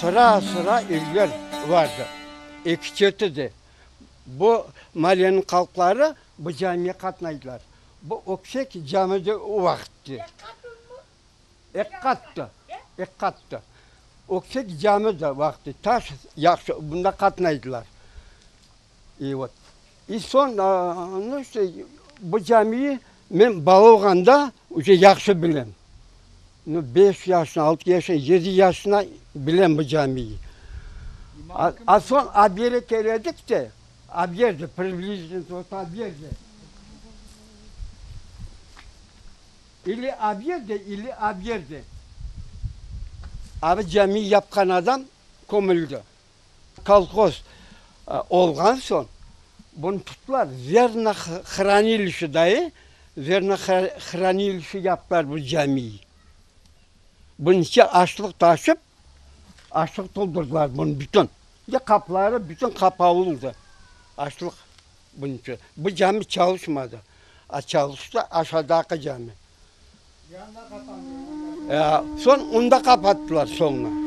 Sıra-sıra evler vardı, eki çeti de. Bu malleniñ halqları bu camiye qatnaydılar. Bu öksek cami de o vaqıtte. Eki qattı, eki qattı. Öksek cami de vaqtı, taş yahşı, bunda qatnaydılar. İ vot. İ soñ, nu işte, bu camiyi men bala olğanda uje yahşı bilem. Nu, beş yaşına, altı yaşına, yedi yaşına bilem bu camiyi. A soñ abiyere keledik de, abiyerde, priblizitelno abiyerde. İli abiyerde, ili abiyerde. Abi cami yapqan adam kömüldi. Kolhoz olğan soñ bunı tuttılar, zernohranilişe dayı, zernohranilişe yaptılar bu camiyi. Bunıñ içine aşlıq taşıp, aşlıq toldurdılar bunı bütün. De qapıları bütün qapalı oldı, aşlıq bunıñ içün. Bu cami çalışmadı. A çalıştı aşağıdaki cami. Soñ onu da qapattılar soñra.